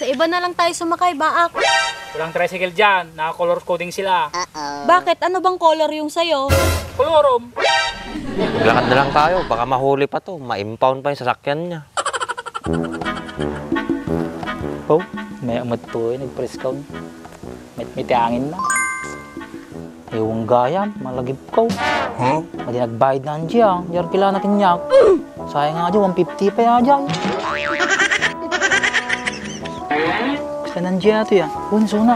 Sa iba na lang tayo sumakay, Baak. Walang tricycle dyan. Naka-color coding sila. Bakit? Ano bang color yung sayo? Colorum. Lakad na lang tayo, baka mahuli pa to. Ma-impound pa yung sasakyan niya. Oh, may amat to eh. Nag-press count. May tiangin na. Ewan gaya, malagip ko. Huh? Madi nagbayad na andiyan. Diyan kailangan natin niyak. Sayang nga dyan, 150 pa yan dyan. Gusto na andiyan ito yan. Unso na.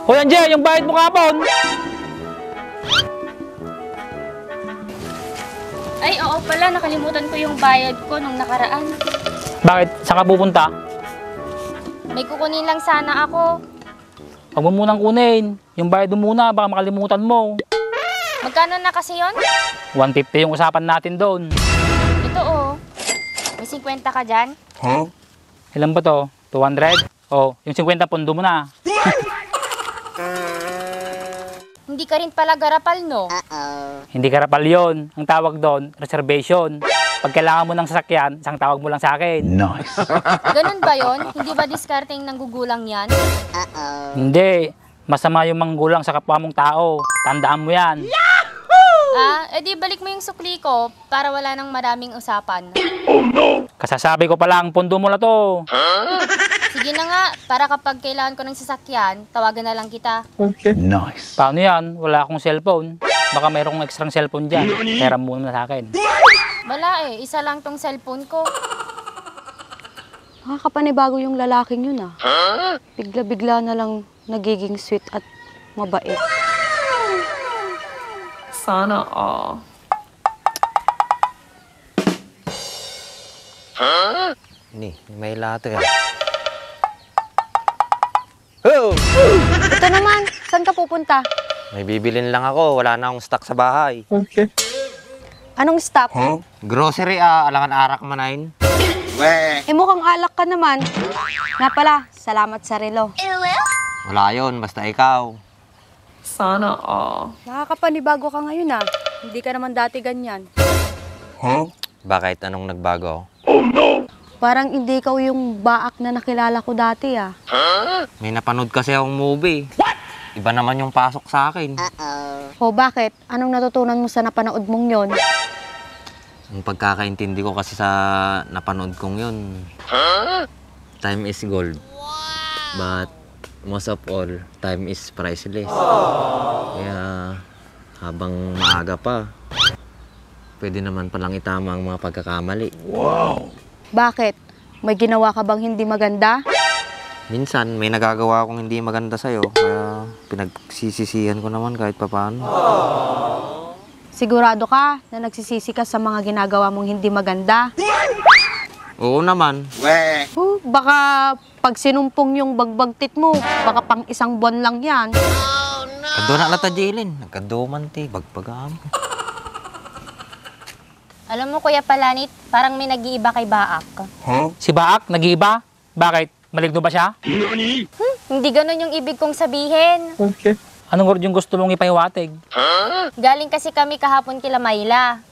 Hoy andiyan, yung bayad mo kapon. Ay, oo pala. Nakalimutan ko yung bayad ko nung nakaraan. Bakit? Saan ka pupunta? May kukunin lang sana ako. Huwag mo munang kunin. Yung bayad mo muna, baka makalimutan mo. Magkano na kasi yon? 150 yung usapan natin doon. Ito oh. May 50 ka dyan? Huh? Ilan ba to? 200? Oh, yung 50 pondo mo na. Hindi ka rin pala garapal, no? Hindi karapal yun. Ang tawag doon, reservation. Pag kailangan mo ng sasakyan, isang tawag mo lang sa akin. Nice. Ganun ba yon? Hindi ba discarding ng gugulang yan? Hindi. Masama yung manggulang sa kapwa mong tao. Tandaan mo yan. Edi balik mo yung sukli ko para wala nang maraming usapan. Kasasabi ko pala ang pondo mo na to. Sige na nga, para kapag kailangan ko ng sasakyan, tawagan na lang kita. Okay. Nice. Paano yan? Wala akong cellphone. Baka mayroong extra cellphone dyan. Pera mo na sa akin. Wala eh, isa lang tong cellphone ko. Nakakapanibago yung lalaking yun ah. Bigla-bigla na lang nagiging sweet at mabait. Sana all. Ni, may lato yan. Oh! Ito naman, saan ka pupunta? May bibilin lang ako, wala na akong stock sa bahay. Okay. Anong stop? Grocery alangan arak manain. Eh mukhang alak ka naman. Nga pala, salamat sa relo. Wala yun, basta ikaw. Sana all. Nakakapanibago ka ngayon ah. Hindi ka naman dati ganyan. Bakit? Anong nagbago? Parang hindi ikaw yung Baak na nakilala ko dati ah. May napanood kasi akong movie. Iba naman yung pasok sa akin. O bakit? Anong natutunan mo sa napanood mong yon? Ang pagkakaintindi ko kasi sa napanood kong yun, time is gold. But most of all, time is priceless. Kaya habang maaga pa, pwede naman palang itama ang mga pagkakamali. Bakit? May ginawa ka bang hindi maganda? Minsan, may nagagawa akong hindi maganda sa'yo, kaya pinagsisisihan ko naman kahit papaano. Sigurado ka na nagsisisi ka sa mga ginagawa mong hindi maganda? Oo naman. Baka pag sinumpong yung bagbagtit mo, baka pang isang buwan lang yan. Kado na lata, Jalen. Nagkaduman, te. Bagpagam. Alam mo, Kuya Palanit, parang may nag-iiba kay Baak. Si Baak, nag-iiba? Bakit? Maligno ba siya? Hindi ganun yung ibig kong sabihin. Okay. Anong word yung gusto mong ipahiwatig? Galing kasi kami kahapon kila Mayla.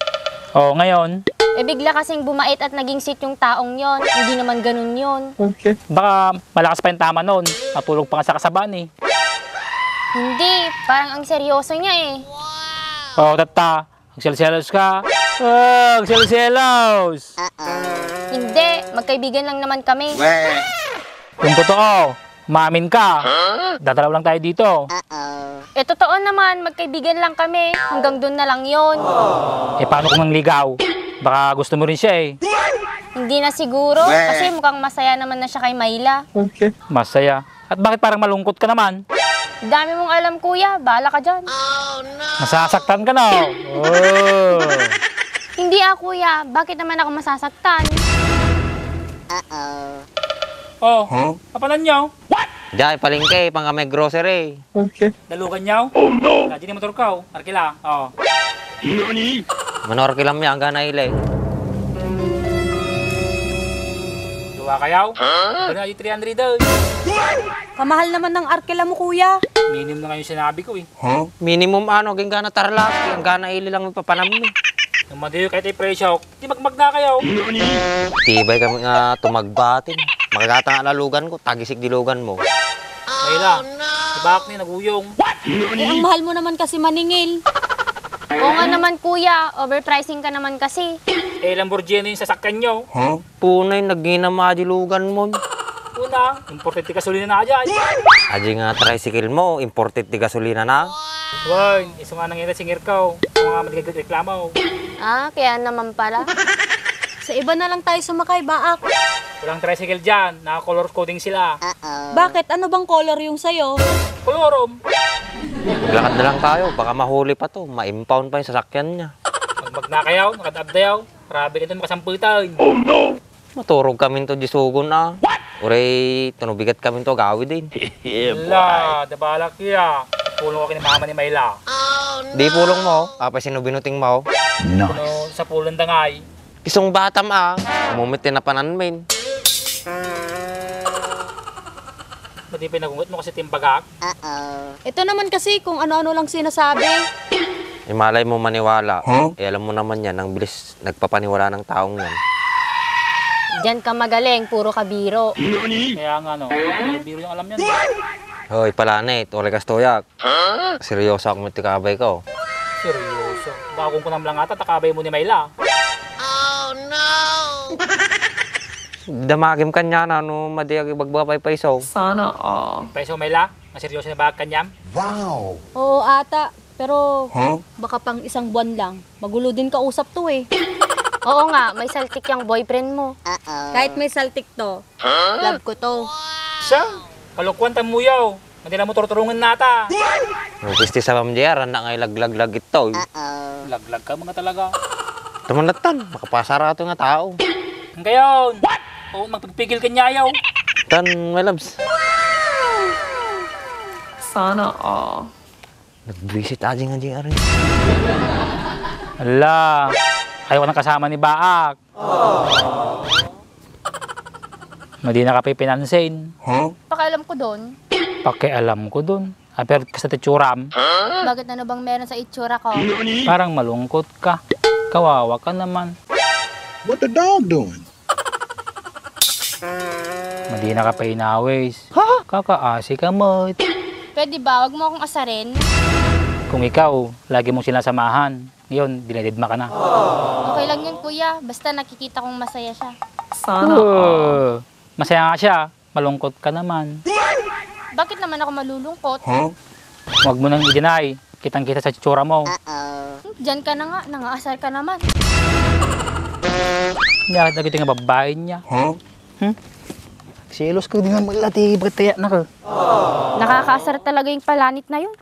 Oh, ngayon, Bigla kasing bumait at naging sweet yung taong yon. Hindi naman ganun yon. Okay. baka malakas pa yung tama noon. Natulog pa nga sa kasabaan eh. Hindi, parang ang seryoso niya eh. Oh, tata, magselos ka. Oh, magselos. Hindi, magkaibigan lang naman kami. Yung totoo, maamin ka. Dadalaw lang tayo dito. Totoo naman, magkaibigan lang kami. Hanggang doon na lang yon. Eh, paano kung nangligaw? Baka gusto mo rin siya eh. Hindi na siguro, kasi mukhang masaya naman na siya kay Mayla. Okay. Masaya. At bakit parang malungkot ka naman? Dami mong alam, kuya. Bahala ka dyan. Nasasaktan ka na. Oh. Hindi kuya. Bakit naman ako masasaktan? Oh, kapanan niyo. Diyan, palengke, pang kami grocery. Okay. Dalugan niyo. Oh no. Lagi ni motor ka. Arkila. Oh. Manor kilam yan, gana ile. Luwa kayaw? Gana yung 300 daw. Kamahal naman ng arkela mo, kuya. Minimum na ngayon sinabi ko eh. Minimum ano, ging gana tarlak, yung gana ile lang ipapanam mo. Yung madayo kahit ay presyo, di magmag na kayo. Tibay kami nga tumagbatin. Makagatang alalugan ko, tagisik dilugan mo. Mayla, si Bakak ni naguyong. Eh, ang mahal mo naman kasi maningil. Oo nga naman kuya, overpricing ka naman kasi. Eh, Lamborghini yung sasakyan nyo. Punay, nagginama dilugan mo. Una, importante gasolina na dyan. Aji nga tricycle mo, imported di gasolina na. Wan, iso nga nangyari singir ko. Kung nga matigagreklamo. Ah, kaya naman pala. Sa iba na lang tayo sumakay, Baak. Walang tricycle dyan, naka-color coding sila. Bakit? Ano bang color yung sayo? Colorum. Lakad na lang tayo, baka mahuli pa to. Ma-impound pa yung sasakyan niya. Magnakayaw, nakadabdayaw. Grabe ka doon makasamputan. Maturog kami to disugon na. Uray, tunubigat kami to gawi din. Wala, dabalak ya. Pulong ako ni mama ni Mayla. Di pulong mo, kapay sinubinuting mo. Ano, sa pulong dangay. Isong batam umumit na pananmin. Ba't di pinagungot mo kasi timbagak? Ito naman kasi kung ano-ano lang sinasabi. Malay mo maniwala. Eh alam mo naman yan, ang bilis nagpapaniwala ng taong yan. Diyan ka magaling, puro ka biro. Kaya nga no, biro yung alam yan. Hoy, palanet, ore kastoyak. Seryoso ako mitikabay ko. Seryoso. Bagong ko nang lang ata, takabay mo ni Mayla. Damagim kanya na, no, madiyag ibagbabay pa isaw. Sana all. Peso Mayla, maseryoso na bagak kanyam. Oo, ata. Pero baka pang isang buwan lang. Magulo din kausap to eh. Oo nga, may saltik yung boyfriend mo. Kahit may saltik to, love ko to. Siya, kalukwan tamuyaw. Hindi na mo turturungan nata. Pisti sa mamdiyaran na ngay laglag ito. Laglag ka mga talaga. Tumanatan, makapasara ito nga tao. Ang gayon. Oo, magpagpigil ka niyayaw. Tan, my loves. Sana all. Nag-visit ajing arin. Ala, ayaw ka nang kasama ni Baak. Hindi na ka pipinansin. Pakialam ko doon. Pakialam ko dun. Pero ka sa titsuram, Bakit ano bang meron sa itsura ko? parang malungkot ka. Kawawa ka naman. What the dog doing? Hindi na ka pa inawis. Kakaasi ka mo. Pwede ba, wag mo akong asarin? Kung ikaw, lagi mong sinasamahan, ngayon, dinedidma ka na. Okay lang yun kuya, basta nakikita kong masaya siya. Sana all. Masaya nga siya, malungkot ka naman. Bakit naman ako malulungkot? Huwag mo nang i-deny, kitang-kita sa tsura mo. Diyan ka na nga, nangaasar ka naman. Nakita nga babae niya. Silos ko din nga maglati, ba't kaya na ka? Nakakaasar talaga yung palanit na yun.